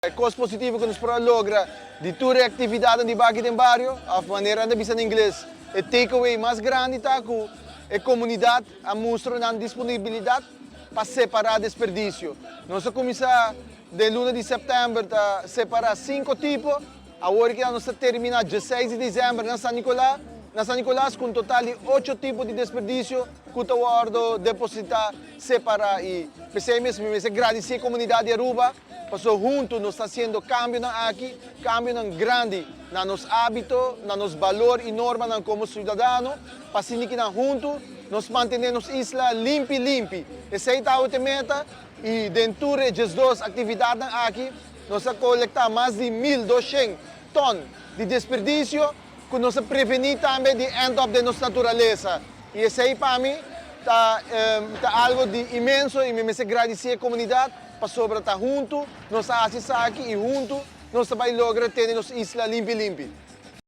E cos positivo cu nos por a logra di tur e actividadnan di Baki den Bario, of manera nan ta bisa na ingles, e takeaway mas grandi ta cu e comunidad a mustra nan disponibilidad pa separa desperdicio. Nos a cuminsa den luna di september ta separa cinco tipo, awor ki nos ta termina dieseis di december na San Nicolas, na San Nicolas cu un total di ocho tipo di desperdicio cu ta wordo deposita separa y p'esey mes mi mester gradici e comunidad di Aruba paso hunto nos ta haciendo cambionan aki, cambionan grandi na nos habito, na nos balor y normanan como ciudadano pa asina ki nan hunto nos mantene nos isla limpi limpi. Esey ta awor e meta y den tur e 12 actividadnan aki nos a colecta mas di 1200 ton di desperdicio cu nos a preveni tambe di end up den nos naturalesa. Y esey pa mi ta algo di inmenso y mi mester gradici e comunidad pasobra ta hunto nos a haci esaki y hunto nos ta bay logra tene nos isla limpi limpi.